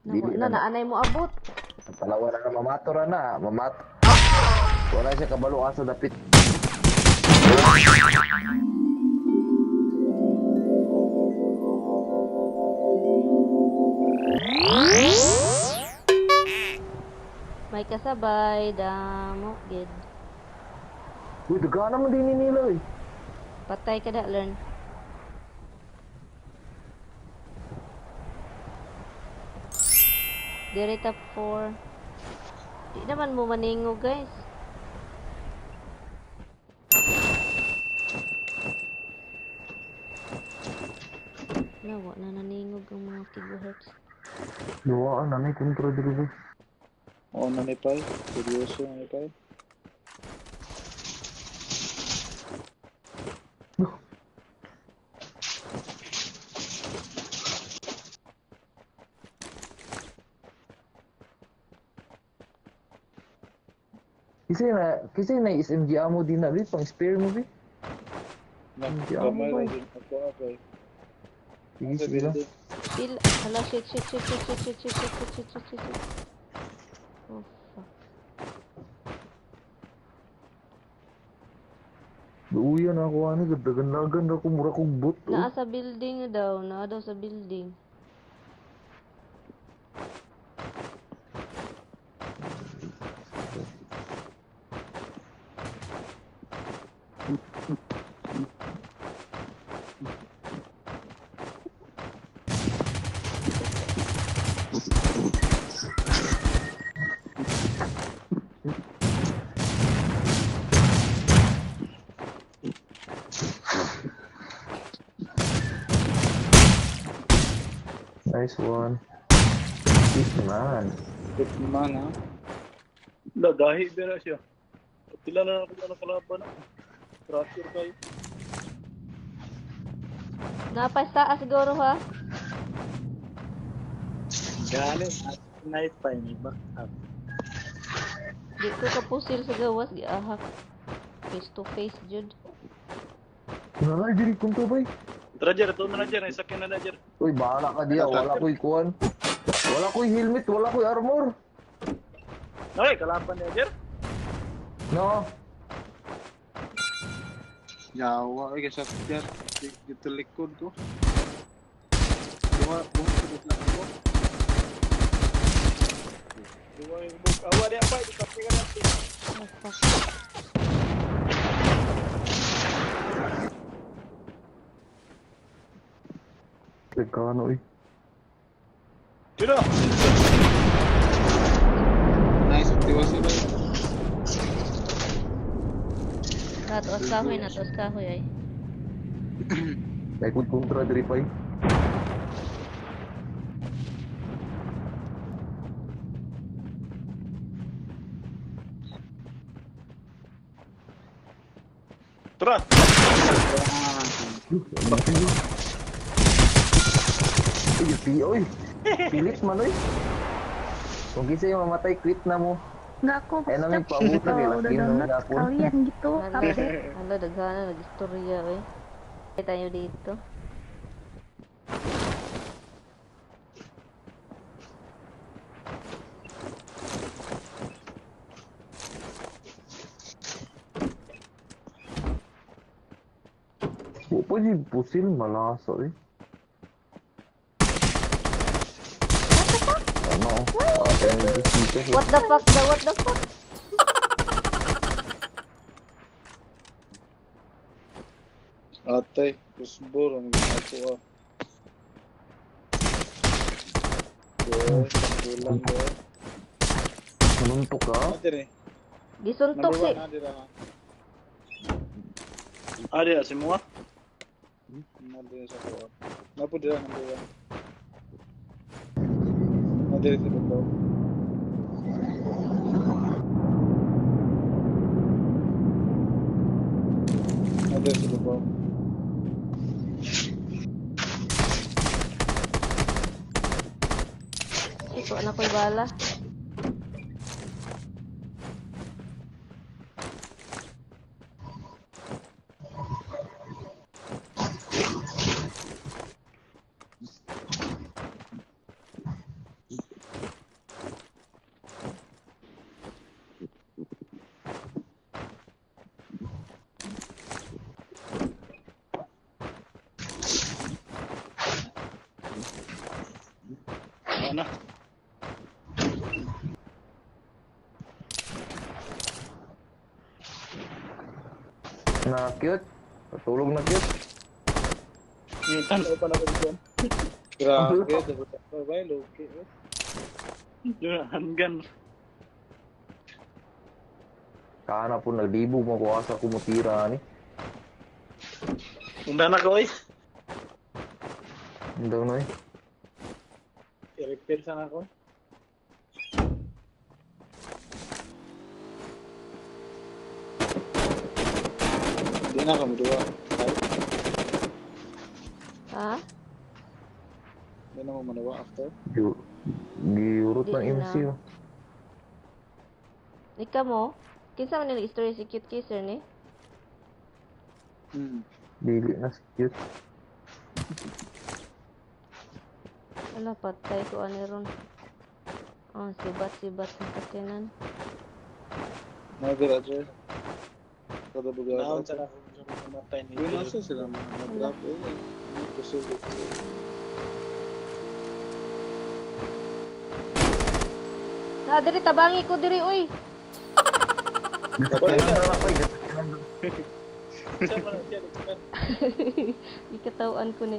Dili Na na na. na anay mo abot. Palawan na mamato ra na, mamato. Wala siya kabalo asa dapit. May kasabay damo gid. Uy, dagana man din nila eh. Patay ka da learn. Dire top 4. Di naman mo maningo, guys. Nawa na naningog ang mga kigohertz. Duwaan na may kontra diri ba. Oo na ni Pai. Seryoso na ni Pai. Kasi na SMG amo din na bi pang spare mo bi. Hindi ako, Nakamay boy. na din ako ah, Pai. Sige Sa sige lang. building. Pil hala, shit, shit, shit, shit, shit, shit, shit, shit, shit, shit, shit, shit. Oh fuck. Duya na ako ani gadagan-dagan ako mura kog bot. Oh. Naa sa building daw, naa daw sa building. Nice one. Good man. Good man ha. La, dahi ba na siya? Pila na ako na kalaban na. Tracker kayo. Naa pa sa taas siguro ha. Galit. Night Pai. May backup. Di ko kapusil sa gawas giahak. Face to face jud. Wala diri kontra bay. Tara, Jer. Ito na na, Jer. Isakin na na, Jer. Uy, bahala ka diya, wala ko'y kuan. Wala ko'y helmet, wala ko'y armor. Ay, kalaban niya, Jer. No. Yawa. Ay kasi dyan. Dito likod ko. Duha. Duha sa dito ko. Duwa yung book. Awa niya, pa. Ikapi ka na. Oh fuck. Nagkano eh. Sino? Nice. Tiwas sila. Natuas kahoy, natuas kahoy ay. May good kontra diri pa eh. Tara. Uy, pi, oy. Pilit man oy. Kung kinsa yung mamatay, quit na mo. Nggak, aku Eh, namin stuck paabutan gitu, nila. udah Yun ang download hapon. sekalian gitu Hala, HP. hala daghana nagistorya oy. Ay, tayo dito. Wa pa di pusil malasa eh. Ano? Ah, dito. What the fuck the what the fuck? Atay. Kusbor. Ang ginagawa. Boy. Kulang boy. Nanuntok ka? Nadir eh. Gisuntok Number si one nadir ah. Ah, diya. Simua. Nadir sa kuha. Napo dira number one. Nadir sa babaw. Nadir sa babaw. Iko na ko'y bala. Ano? Na cute. Patulog na cute. Yung tanaw pa na ko dyan. Grabe, dapat ba loki. Yung handgun. Kana po naglibog mo ko asa kumutira ni. Unda na ko eh. Hindi na eh. I-repair sana ako. Hindi na kami duwa. Ha? Hindi na mo manawa after. Giurot ng Di MC na. oh. Ika mo? Kinsa man nila istorya si Cute Kisser ni? Hmm. Dili na si cute. Ala, patay ko ani ron. Oh, sibat-sibat sa sakyanan. Mga Roger. Kada buga. Naon sa ako namatay ni. Yun nasa sila mga nag-drop eh. Ano posible? Na, diri tabangi ko diri uy. Ikatawan ko ni.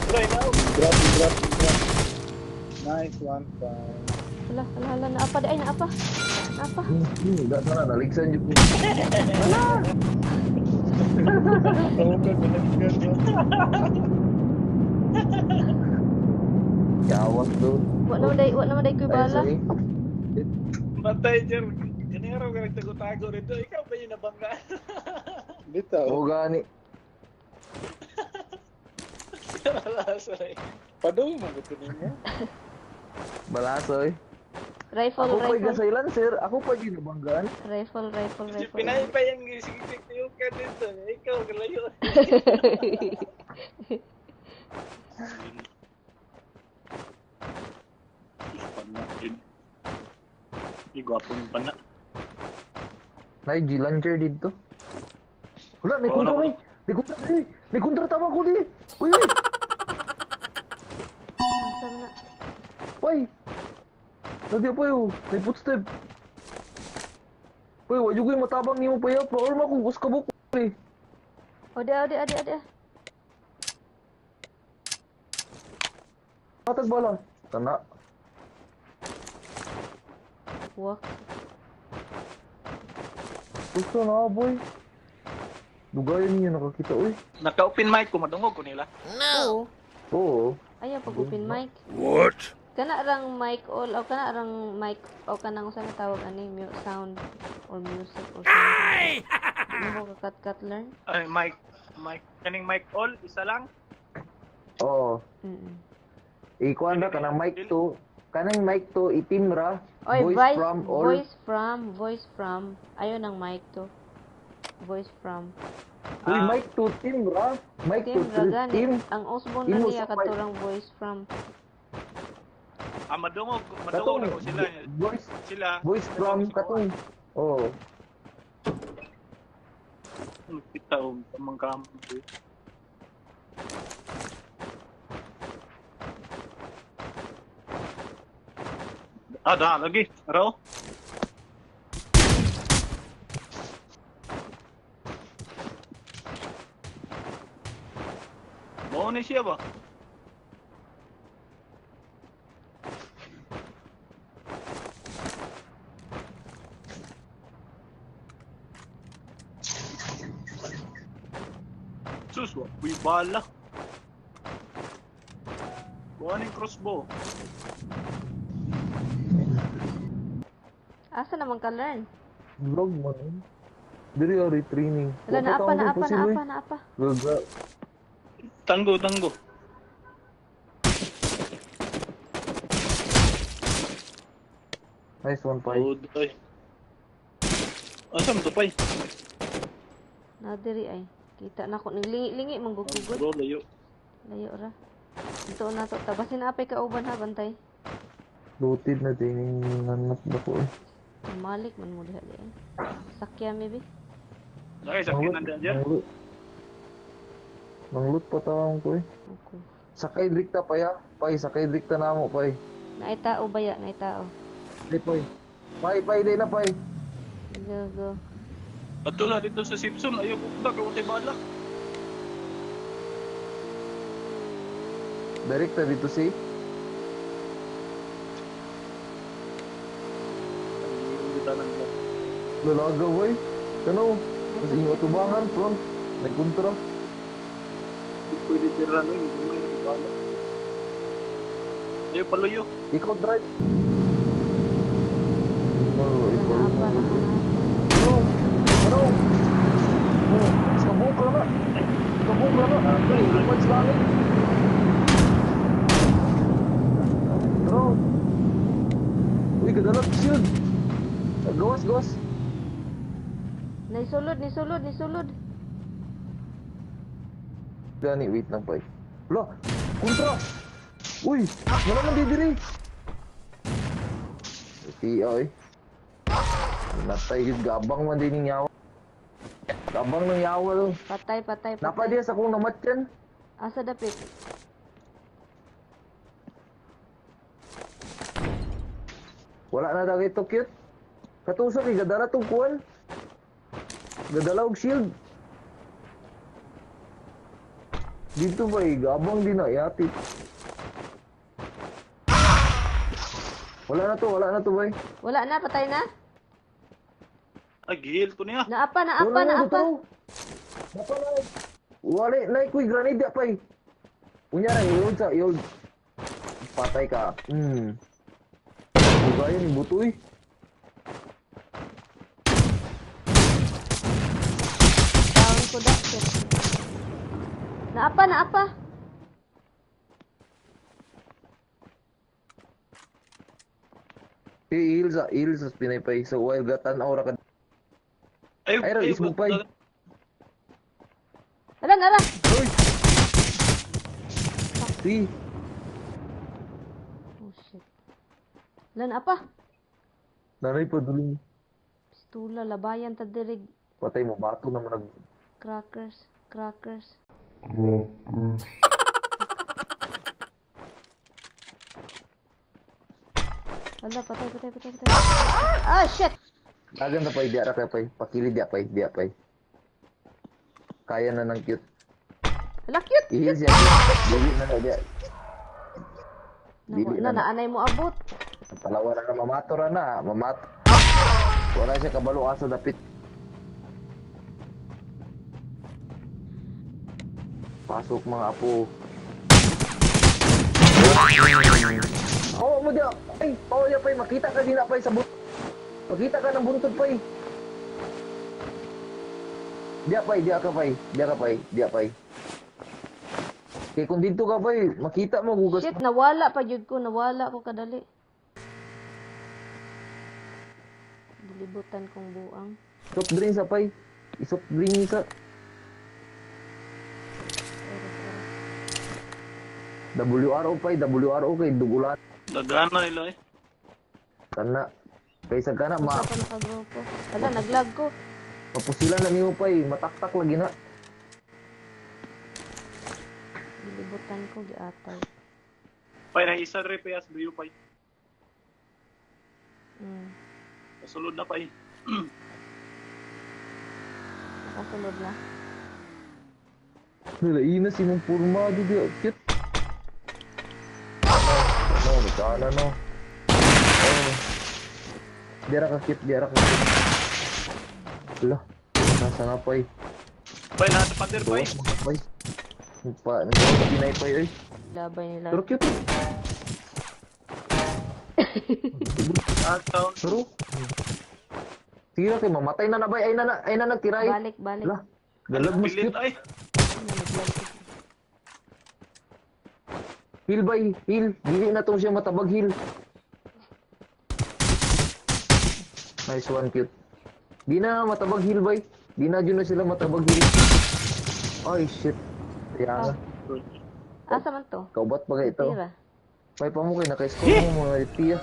Try now. Drop, drop, drop. Nice one, bye. Hala, hala, hala, naapa di ay naapa. Naapa. Da na naligsan jud. Yawas do. Wa naman day koy bala. Matay Jer. Kani araw ka nagtago-tago rito. Ikaw ba yung nabangga? Bitaw. O gani. Sorry. Padoy mo ko ninyo. Balasoy. Rifle, Ako pa rifle. silencer, ako pa ginabanggaan. Rifle, rifle, Si rifle. Pinay pa yung gisig yung ka dito. Ikaw kalayo. Pana yun. Di gwapo yung pana. Nay G-launcher dito. Wala, may kontra may. May kontra di. May kontra tama ko di. Uy, uy. Asa man na? Uy. Nadi pa yo. May footstep. Uy, wa jud ko'y matabang nimo pa yap. Maor ma kung uska buk. Eh. Ode, ode, ode, ode. Matag bala. Tana. Walk. Gusto na boy. Dugayan niya nakakita uy. Naka-open mic ko madungog ko nila. Oo. Oo. Ayaw pag open mic. What? Kana rang mic all o kana rang mic o kanang usa na tawag ani mute sound or music or something. Di mo ka cut learn. Ay mic mic kaning mic all isa lang. Oo. Ikuan ra kanang mic to. Kanang mic to itim ra. Oy, voice from all. Voice from, voice from. Ayo nang mic to. Voice from. Uy, mic to team ra. Mic to Team ra gani. team. Ang Osborne na Imo niya sa mic. katurang voice from. Ah, madungog madungog Katong na ko sila. voice Sila. voice from katong. Oo. Kita og tamang kamang. Ah, dah lagi. Raw. Mau ni siya ba? Sus, wa uy bala. Kuha ni crossbow. Asa naman ka learn? Vlog man. Diri ari training. Wala, naapa, naapa, naapa, naapa. Gaga. Tanggo, tanggo. Nice one, Pai. Oh, day. Asa man to, Pai? Na diri ay. Kita na ko naglingi-lingi man gugugod. Bro, layo. Layo ra. Ito na to. Tabasin na apay kauban ha bantay. Looted na din yung nanap na ko eh. Malik man mo diha di ay. Sakya maybe. Lagi sakit nanda dyan. Nang loot pa tawang ko eh. Okay. Sakay drikta pa ya. Pay, sakay drikta na mo, pay. Naay tao ba ya? Naay tao. Di, pay. Pay, pay, di na, pay. Go, go. Ato na dito sa Simpson, ayaw ko na, kung tayo bala. Direkta dito si. Lalaga, boy. Kano? Mas inyo tubangan, front. May kontra. Hindi pwede tira no, hindi mo yung bala. Ayaw paluyo. Ikaw drive. Oh, ikaw. Naa pa, naa, naa. Ano? Ano? Oh, sa buka na. Sa buka na. Ay, lupad sa langit. Bro. Uy, gadalat shield. Gawas, gawas. Naisulod, nisulod, nisulod. Gani, wait lang pa eh. Wala! Kontra! Uy! Wala man didiri! Tiya eh. Natay yun, gabang man din yung yawa. Gabang ng yawa to. Patay, patay, patay. Napa diya sa kong namatyan. Asa dapit? Wala na dagay to cute. Katusok eh, gadala tong kuwan. Gadala og shield. Dito ba eh, gabang din na yati. Wala na to, wala na to bay. Wala na, patay na? Ay, gihil to niya. Naapa, naapa, Wala na, naapa. totoo. Napa na. Wala, na ko'y granade pa eh. Unya na, i-hold sa, i-hold. Patay ka. Bugayan, butoy. Down ko dapit. Naapa, naapa. I-heal sa, i-heal sa pinaypay. So, while gatan aura ka. Ayaw, Ay, raw, ismog pa eh. Ala, nara. Uy! Si! Oh shit. Ala, naapa. Nanay pa dulong. Pistula, labayan ta dirig. Patay mo, bato naman nag... Crackers, crackers. Ala, patay, patay, patay, patay. Ah, shit! Dagan na pay, diya ra ka pay. Pakili diya pay, diya pay. Kaya na ng cute. Ala, cute! I-heal siya. Cute. Dili na na diya. Dili Na, na na. naanay mo abot. Palawa na na, mamato ra na. Mamato. Wala siya kabalo asa dapit. Pasok mga apo. Oo mo diya. Ay, oh, ya pay makita ka din na pay sa but. Makita ka ng buntod pay. Diya pay, diya ka pay, diya ka pay, diya pay. Kay kung dito ka pay, makita mo gugas. Shit, nawala pa jud ko, nawala ko kadali. Gilibutan kong buang. Soft drink sa pay. I-soft drink sa WRO pay, WRO kay dugulan. Dagana nila eh. Kana. Kay sa kana ma Masa pa nakagrupo. Ala, naglag ko. mapusilan na nimo pay, mataktak lagi na. Gilibutan ko, giatay. Pay, na isa rin pay as biyo pay. Kasulod na pay. Nakasulod na. Nalaina si mong pormado di cute. No, no, kana no. Oh. Dira ka cute, dira ka cute. Ala, nasa nga pay. Pay, nasa pader pay. Gawas mga pay. Pa, nagawas sa pinay pay oy. Labay nila. Pero cute. Ah, down. Pero Tira kay mamatay na na bay ay na na ay na nagtiray. Balik, balik. Ala, galag mas Pilit cute. ay. Ano, naglag ko. Heal bay, heal. Dili na tong siya matabag heal. Nice one, cute. Di na matabag heal bay. Di na dyan na sila matabag heal. Ay, shit. Kaya nga. Asa man to? Kaubat pa ito. Tira. May pamukay, naka-score mo mga tiya.